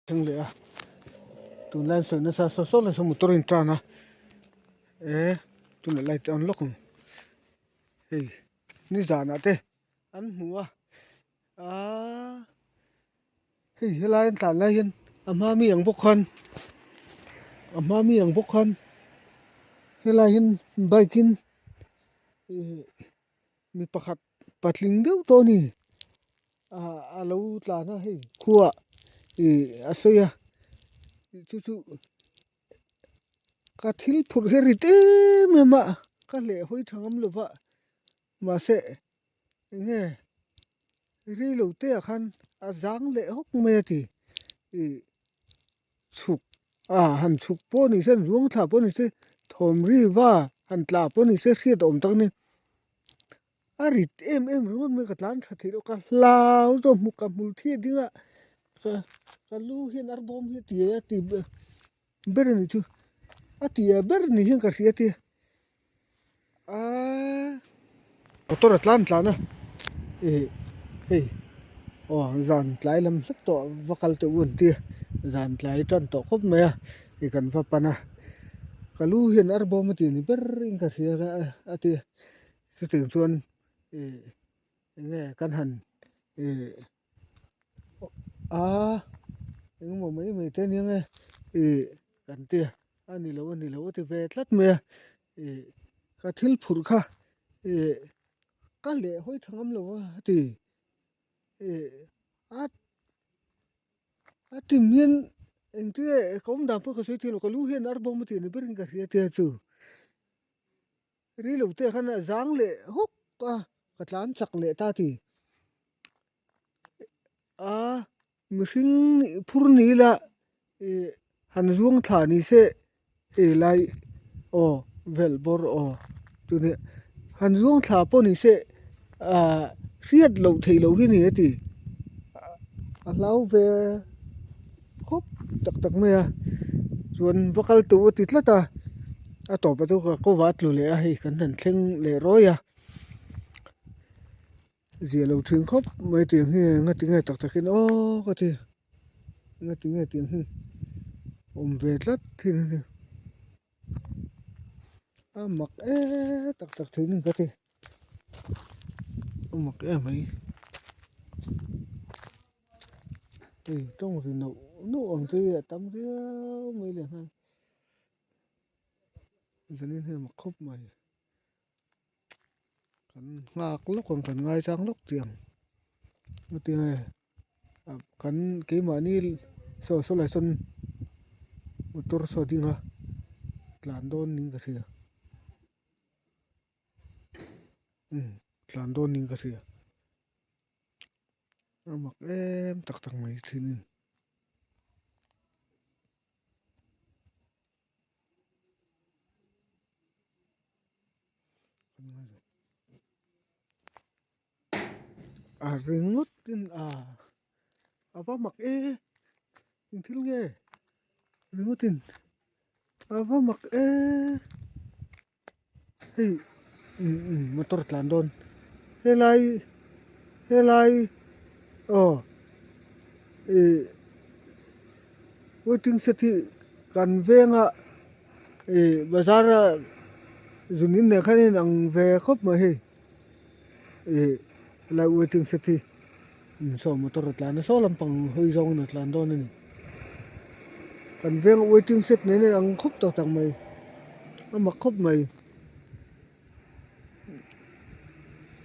Thleng leh a tunlai an sawi nasa saw saw lai sawn motor a in turn a eh tunah light a on lawk ang hei nizanah te an hmu a aaa hei helai an tlan lai hian a hma mi ang bawk khan a hma mi ang bawk khan helai hian bike in ihh mi pakhat patling deuh tawh a ni ah a lo tlan a hei khuaah ih a sawi a chu chu ka thil phurh hi a rit em em a ka hleh hawi tha ngam lo va mahse eng nge rei lo te ah khan a zang leh hawk mai a ti ih chhuk a han chhuk pawh ni se an zuang thla pawh ni se thawm ri va han tla pawh ni se hriat a awm tak a ni a rit em em ringawt mai ka tlan tha theih loh ka hlau zawk hmu ka hmul thih a ding a ka ka lu hian ar bawm hi a ti a ti ber a nih chu a ti a ber ni hian ka hria a tia Aaa motor a tlan tlan a ih hei aw zan tlai lam hlek tawh va kal teh u an ti a zan tlai tan tawh khawp mai a ih kan va pan a ka lu hian ar bawm a tih ni ber in ka hria a ti a chutiang chuan ih eng nge kan han ih a engemaw mai mai te ania nge ih kan ti a a ni lo a ni lo a ti ve tlat mai a ih ka thil phurh kha ih ka leh hawi tha ngam lo a ti ih a a tim hian engtin nge ka awm dan pawh ka sawi thei lo ka lu hian ar bawm a tih ni berin ka hria tia chu. Rilo te khan a zang leh hawk a, ka tlan chak leh ta ti. A mihring phur ni ila ih han zuang thla ni se hei lai aw vel bawr aw tuni han zuang thla pawh ni se ah hriat loh theih loh hi a ni a ti. A hlau ve khawp tak tak mai a chuan va kal tawh a ti tlat a a tawp ah chuan ka ko va a tlu leh a hei kan han thleng leh rawi a zia lo thin khawp mai tiang hi eng nga tinge tak tak in aw ka ti eng nga tinge tiang hi awm ve tlat thin a ni a mak em tak tak thin a ni ka ti. A mak em mai hei tawng ri noh noh ang te hi a tam riau mai leh nghal zanin hi a mak khawp mai kan nghak lawk ang kan ngaichang lawk tih ang hetiang e kan keimahni saw saw lai sawn motor saw a ding a tlan dawn niin ka hria. Umm tlan dawn niin ka hria a mak em tak tak mai thin in a ringawt in a a va mak e eng thil nge ringawt in a va mak e. Hei motor tlan dawn helai helai aw ih waiting shed hi kan venga ih bazar a zun in nen khan a inang ve khawp mai hei ih helai waiting shed hi saw motor a tlan a saw lampang hawi zawngin a tlan dawn a ni. Kan veng waiting shed nen a inang khawp tak tak mai a mak khawp mai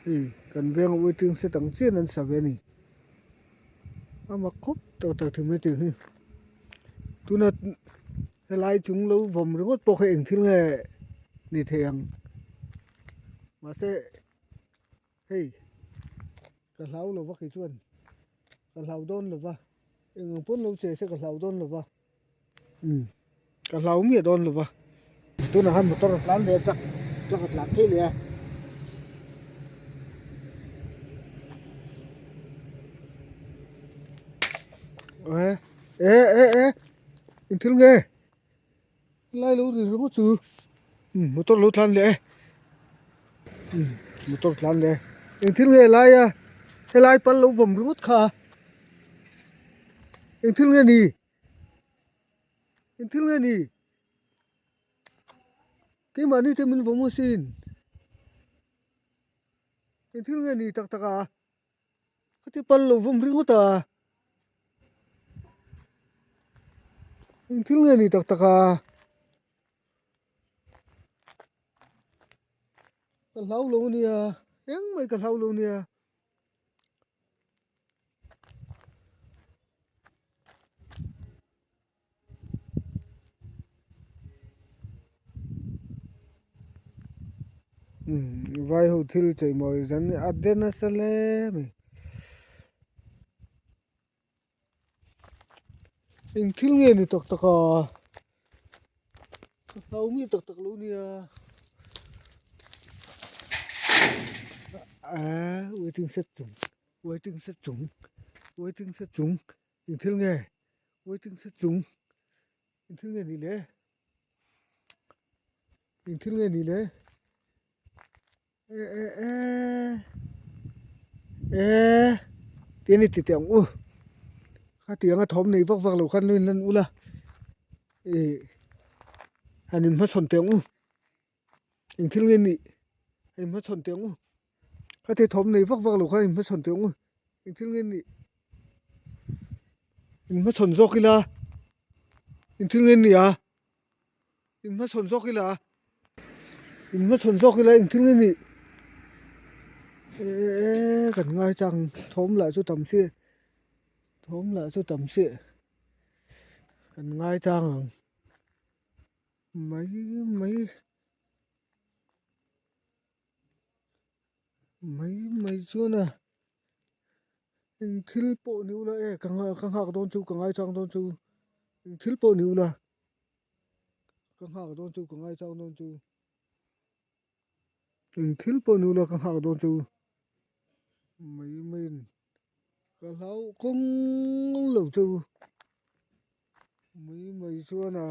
hei kan veng waiting shed ang chian an sa ve a ni a mak khawp tak tak thei mai tih hi tuna helai chung lo vawm ringawt pawh kha eng thil nge ni thei ang mahse hei. Ka hlau lo va kei chuan ka hlau dawn lo va eng ang pawn lo che se ka hlau dawn lo va umm ka hlau miah dawn lo va tunah khan motor a tlan leh a truck truck a tlan phei leh a. Eh eh eh eh eng thil nge Lai lo ri ringawt chu umm motor lo tlan leh e umm motor tlan leh e eng thil nge lai a helai pal lo vawm ringawt kha eng thil nge ni. Engthil nge ni? Keimahni te min vawm asin. Engthil nge ni tak tak a? Khati pal lo vawm ringawt a. Engthil nge ni tak tak a? Ka hlau lo ania, engmah ka hlau lo ania. Vai ho thil chei mawi zan a de nasa hle mai. Eng thil nge ni tak tak a ka hlau mi tak tak lo nia ah waiting shed chung waiting shed chung waiting shed chung eng thil nge waiting shed chung eng thil nge ni le eng thil nge ni le e e e e ti ani ti teh ang u khatiang a thawm nei vak vak lo khan lo inlan ula ih han inhmachhawn teh ang u eng thil nge nih han inhmachhawn teh ang u khati thawm nei vak vak lo khan inhmachhawn teh ang u eng thil nge nih inhmachhawn zawk ila eng thil nge nih a. In hmachhawn zawk ila in hmachhawn zawk ila engtin nge nih eee kan ngai chang thawm lah chu tam si thawm lah chu tam si kan ngai chang ang mai mai mai mai chuan a eng thil pawh ni ula e ka nghak dawn chu ka ngai chang dawn chu eng thil pawh ni ula. Ka nghak dawn chu ka ngaichang dawn chu eng thil pawh ni ula ka nghak dawn chu mai mai in ka hlau kawng lo chu mai mai chuan a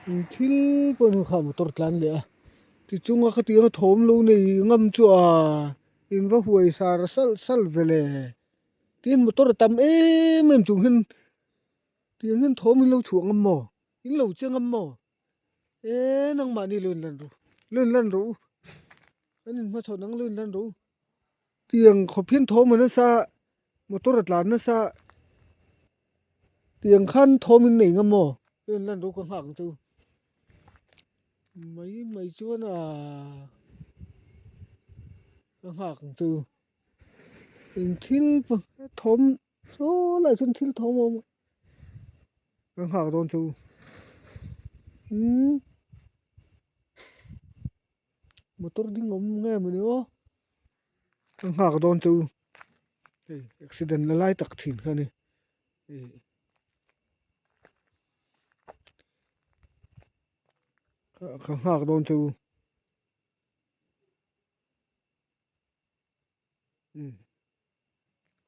eng thil pawh ni kha motor tlan leh a tichunga khatianga thawm lo nei ngam chu a in va huai sar salh salh ve le tin motor a tam em em chung hian. Tiang hian thawm in lo chhuah ngam maw? In lo che ngam maw? Eee nangmahni lo inlan ru, lo inlan rawh u. An inhmachhawn ang lo inlan rawh u. Tiang khawp hian thawm a nasa, motor a tlan nasa. Tiang khan thawm in nei ngam maw? Lo inlan rawh u ka nghak ang che u. Mai mai chuan aa ka nghak ang che u. Eng thil thawm. Saw lai chuan thil thawm a awm a ka nghak dawn chu umm motor ding awm nge mawni aw ka nghak dawn chu hei accident la lai tak thin kha a ni ih ka nghak dawn chu.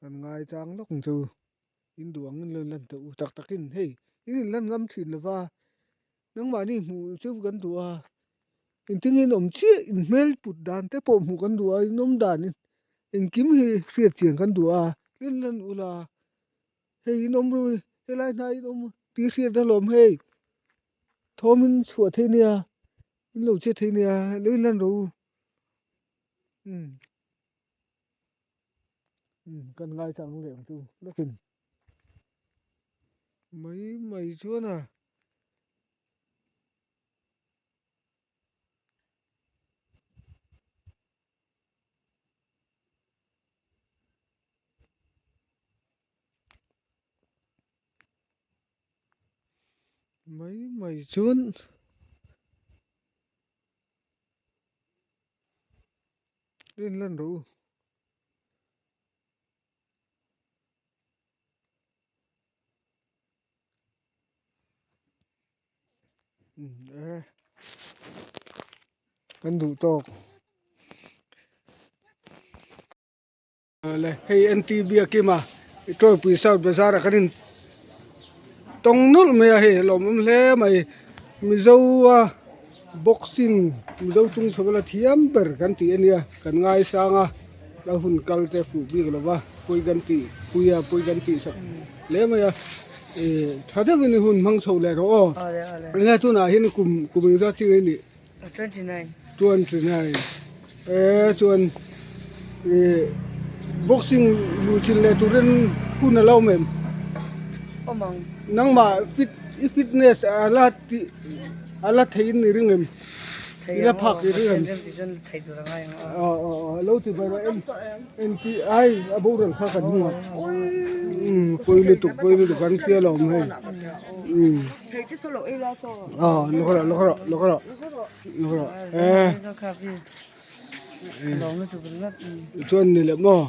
Kan ngai chang lawk ang chu in duh ang in lo lan teh u tak tak in hei in in lan ngam thin lova nangmahni hmuh chu kan duh a engtin nge in awm chiah in hmel put dan te pawh hmuh kan duh a in awm dan in engkim hi hriat chian kan duh a in lan ula hei in awm ru helai hnai in awm tih hriat alawm hei thawm in chhuah thei nia in lo che thei nia lo in lan rawh u. Kan ngaithla ang leh ang chu lawkin mai mai chuan a mai mai chuan. Rin lan rawh u. E kan duh tawk. Le hei NT Biakima i Tawipui South Bazar ah kan in tawng nawlh mai a hei a lawmawm hle mai Mizo a boxing Mizo chung chho la thiam ber kan tih a nia kan ngaisang a la hun kal te fuh bik lo va pui kan tih pui a pui kan tih sak hle mai a. Ih tha deuhin i hun hmang chho leh rawh aw. Enge tunah hian kum kum engzat chi nge i nih? 29 e chuan ih boxing luh chilh leh turin hun a lo awm em? Nangmah fit i fitness a la tih a la theihin i ring em? I la phak i ring em? Aw aw aw lo ti ber a en tih ai a boral kha kan hmu a umm pawi lutuk pawi lutuk kan hria lo awm hei umm aw lawk rawh lawk rawh lawk rawh lawk rawh e chuan ni leh maw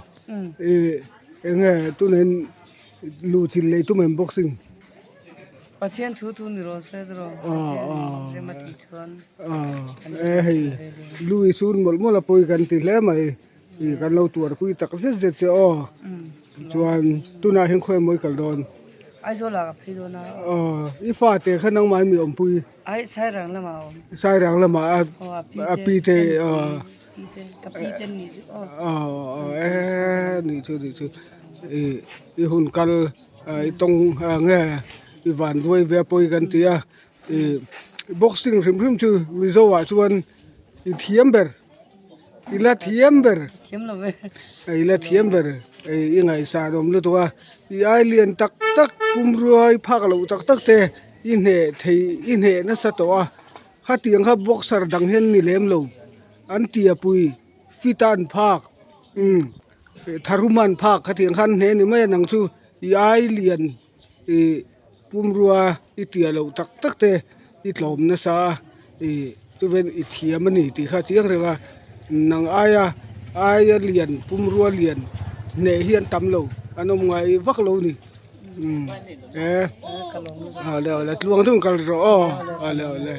ih eng nge tunah hian luhchilh leh tum em boxing. Pathian thu thu ni rawh se tiraw Pathian rem a tih chuan e hei lui sun mawlh mawlh a pawi kan ti hle mai ih kan lo tuar pui tak zet zet che aw chuan tunah hian khawi mawi kal dawn Aizawl ah ka phei dawn a aw i fate kha nangmah mi awmpui ai Sairang lamah a awm Sairang lamah a a pi te aw ka pi te nih chu aw aw e nih chu nih chu ih i hun kal. I tawng nge i van duai ve pawi kan ti a ih boxing hrim hrim chu mizo ah chuan i thiam ber i la thiam ber i la thiam ber i ngaihsan awm lutuk a i ai lian tak tak pumrua i phak loh tak tak te i hneh thei i hneh nasa tawh a khatiang kha boxer dang hian ni lem lo an tia pui fit a an phak umm. Tharuman phak khatiang khan hne ni mai a nang chu i ai lian ih pumrua i tia loh tak tak te i tlawm nasa a ih chuven i thiam a ni tih kha a chiang reng a nang aia aia lian pumrua lian hneh hi an tam lo an awm ngai vak lo a ni umm e awle awle tluang deuhin kal rawh aw awle awle.